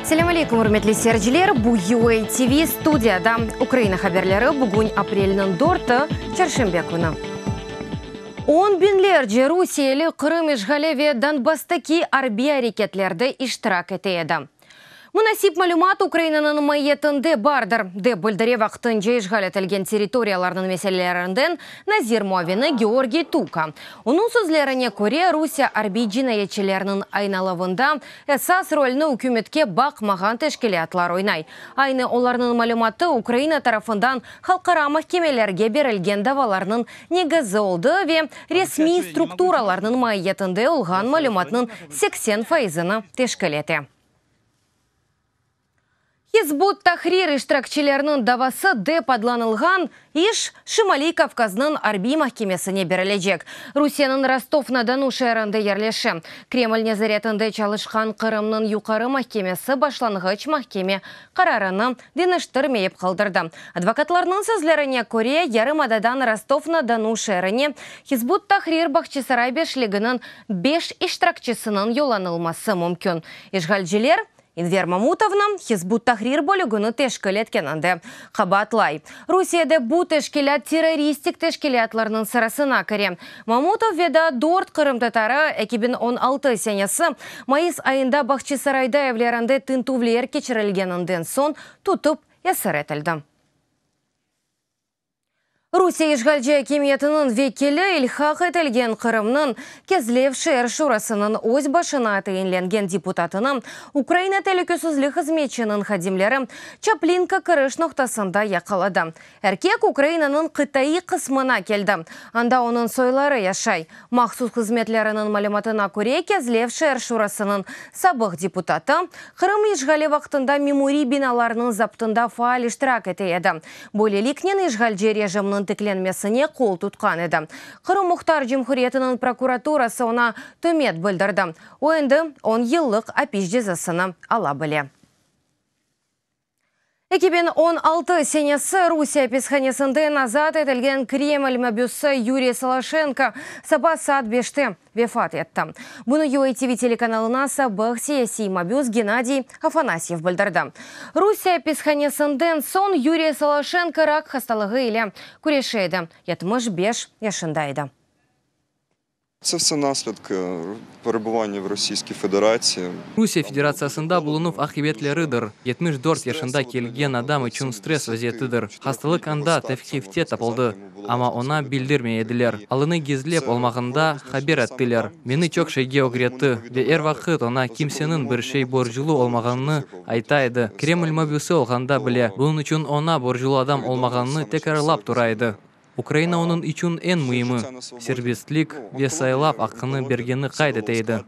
Selâm aleyküm, ürmetli seyirciler! Bu UA TV studiyada Ukraina haberleri, bugün aprelniñ dörtü, çarşenbe künü. On biñlerce rusiyeli Qırım işğali ve Donbasstaki arbiy areketlerde iştirak ete edi. Munasip malümat Ukrainanıñ maiyetinde bardır, dep bildire vaqtınca işğal etilgen territoriyalarnıñ meselelerinden nazir muavini Georgiy Tuka. Onıñ sözlerine köre, Rusiye arbiy cinayetçilerniñ aynalavında esas rolni ükümetke baqmağan teşkilâtlar oynay. Aynı olarnıñ malümatı Ukraina tarafından halqara mahkemelerge berilgen davalarnıñ negizi oldı ve resmiy strukturalarnıñ maiyetinde olğan malümatnıñ 80 faizini teşkil ete. Hizb ut-Tahrir iştirakçileriniñ davası dep adlanılğan iş Şimaliy Kavkaznıñ arbiy mahkemesine berilecek. Rusiyeniñ Rostov-na-Donu şeerinde yerleşe. Kreml nezaretinde çalışqan Qırımnıñ Yuqarı mahkemesi başlanğıç mahkeme qararını deñiştirmeyip qaldırdı. Advokatlarnıñ sözlerine köre, yarımadadan Rostov-na-Donu şeerine Hizb ut-Tahrir Bağçasaray beşliginiñ beş iştirakçisiniñ yollanılması mümkün. İşğalciler İnver Mamutovnı Hizb ut-Tahrir bölügini teşkil etkeninde qabaatlay. Rusiyede bu teşkilât terroristik teşkilâtlarnıñ sırasına kire. Mamutov ve daa dört qırımtatarı 2016 senesi mayıs ayında Bağçasarayda evlerinde tintüvler keçirilgeninden soñ tutıp esir etildi. Rusiye işğalci akimiyetiniñ vekili ilhaq etilgen Qırımnıñ Kezlev şeer şurasınıñ öz başına tayinlengen deputatını Ukraina telükesizlik hızmetçiniñ hadimleri Çaplinka kiriş noqtasında yaqaladı. Erkek Ukrainanıñ qıtaiy qısmına keldi, anda onıñ soyları yaşay. Mahsus hızmetleriniñ malümatına köre, Kezlev şeer şurasınıñ sabıq deputatı Qırım işğali vaqtında memuriy binalarnıñ zaptında faal iştirak ete edi, böyleliknen işğalci rejimniñ tiklenmesine qol tutqan edi. Qırım Muhtar Cumhuriyetiniñ prokuraturası oña tömet bildirdi, o endi on yıllıq apis cezasını ala bile. 2016 senesi Rusiye apishanesinden azat etilgen Kreml mabüsi Yuriy Soloşenko saba saat beşte vefat etti. Bunı UATV telekanalına sabıq siyasiy mabüs Gennadiy Afanasyev bildirdi. Rusiye apishanesinden soñ Yuriy Soloşenko rak hastalığı ile küreşe edi, 75 yaşında edi. Це все наслідки перебування в Російській Федерації. Rusiye Federatsiyasında bulunuv aqibetleridir. 74 yaşında kelgen adam içün stress vaziyetidir. Hastalıq anda tevqifte tapıldı, amma oña bildirmey ediler. Alını gizlep olmağanda haber ettiler. Meni çoq şeyge ögretti ve er vaqıt oña kimseniñ bir şey borclu olmağanını ayta edi, Kreml mabüsi olğanda bile, bunıñ içün oña borclu adam olmağanını tekrarlap tura edi. Ukraina onıñ içün eñ müimi, serbestlik ve saylav aqqını bergenini qayd ete edi.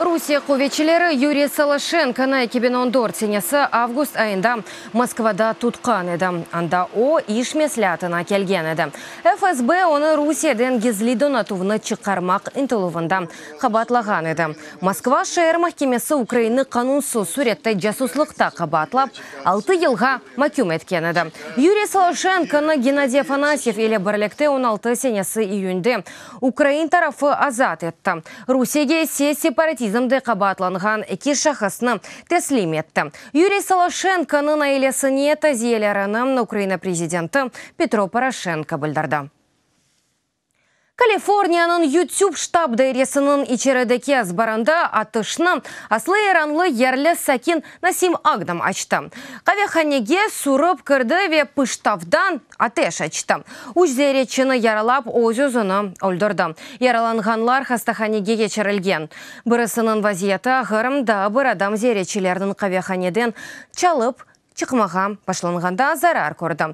Rusiye quvetçileri Yuriy Soloşenkonı 2014 senesi avgust ayında Moskvada tutqan edi. Anda o, iş mesleatına kelgen edi. FSB onı Rusiyeden gizli donatuvnı çıqarmaq ıntıluvında qabaatlağan edi. Moskva şeer mahkemesi ukrainni qanunsız sürette casuslıqta qabaatlap, altı yılğa maküm etken edi. Yuriy Soloşenkonı Gennadiy Afanasyev ile birlikte 16 senesi iyünde ukrain tarafı azat etti. Rusiyege ise separatizmde qabaatlanğan eki şahısnı teslim etti. Yuriy Soloşenkonıñ ailesine taziyelerini Ukraina prezidenti Petro Poroşenko bildirdi. Kaliforniyanıñ YouTube ştab dairesiniñ içerideki azbarında atışnı aslı iranlı yerli sakin Nasim Agdam açtı. Qavehanege sürip kirdi ve pıştavdan ateş açtı. Üç ziyaretçini yaralap, öz-özüni öldürdi. Yaralanğanlar hastahanege keçirilgen. Birisiniñ vaziyeti ağır, daa bir adam ziyaretçilerniñ qavehaneden çalıp çıqmağa başlanğanda zarar kördi.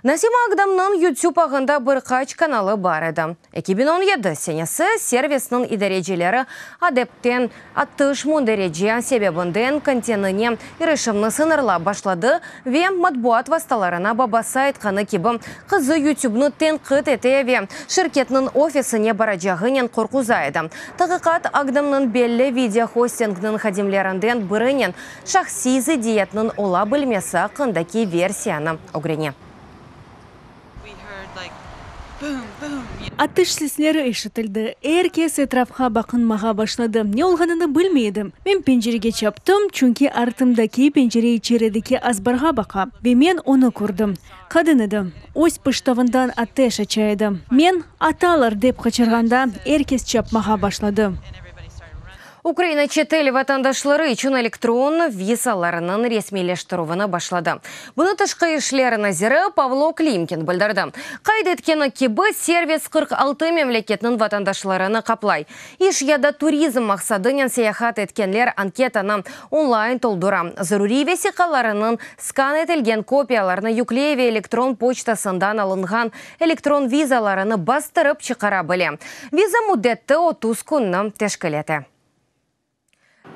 Nasim Agdamnıñ YouTube ağında bir qaç kanalı bar edi. 2017 senesi servisniñ idarecileri adetten tış münderece sebebinden kontentine irişimni sıñırlap başladı ve matbuat vastalarına babası aytqanı kibi, qızı YouTube'nı tenqit ete ve şirketniñ ofisine baracağınen qorquza edi. Taqiqat Agdamnıñ belli video hostingniñ hadimlerinden birinen şahsiy zıddiyetniñ ola bilmesi aqqındaki versiyanı ögrene. We heard like boom, boom. Atış sesleri eşitildi. Er kes etrafqa baqınmağa başladı. Ne olğanını bilmey edim. Men pencerege çaptım, çünki artımdaki pencere içerideki azbarğa baqa, ve men onı kördim. Qadın edi. Öz pıştavından ateş aça edi. Men, Atalar! dep qıçırğanda, er kes çapmağa başladı. Ukraina çetel vatandaşları içün elektron vizalarınıñ resmiyleştirüvini başladı. Bunı Tışqı işler naziri Pavlo Klimkin bildirdi. Qayd etkeni kibi, servis 46 memleketniñ vatandaşlarını qaplay. İş ya da turizm maqsadınen seyahat etkenler anketanı online toldura, zaruriy vesiqalarınıñ skan etilgen kopiyalarını yükley ve elektron poçtasından alınğan elektron vizalarını bastırıp çıqara bile. Viza müddeti 30 künni teşkil ete.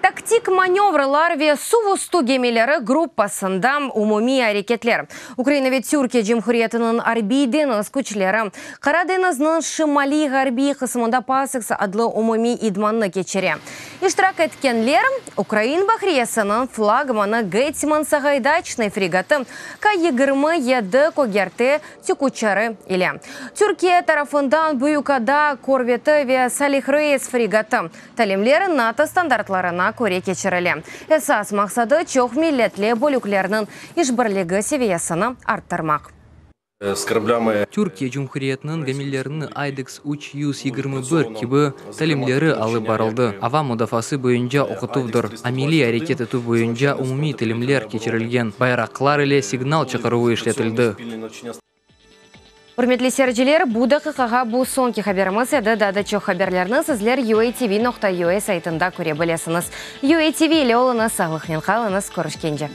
Taktik manevrlar ve suv üstü gemileri gruppasında umumiy areketler. Ukraina ve Türkiye Cumhuriyetiniñ arbiy deñiz küçleri Qara deñizniñ şimaliy-ğarbiy qısmında PASEX adlı umumiy idmannı keçire. İştirak etkenler, ukrain bahriyesiniñ flagmanı Getman Sağaydaçnıy fregatı, K 27 kögerte tikuçarı ile, Türkiye tarafından Büyükada korveti ve Salih Reis fregatı. Talimler NATO standartlarına köre keçirile. Esas maqsadı, çoq milletli bölüklerniñ işbirligi seviyesini arttırmaq. Türkiye Cumhuriyetiniñ gemilerini Aydex 321 kibi talimleri alıp barıldı, ava mudafaası boyunca oqutuvdır, ameliy areket etüv boyunca umumiy talimler keçirilgen, bayraqlar ile signal çıqaruvı işletildi. Ürmetli seyirciler, bu daqiqağa bu soñki haberimiz edi. Daa da çoq haberlerni sizler uatv.ua saytında köre bilesiñiz. UATV ile oluñız, sağlıqnen qalıñız, körüşkence.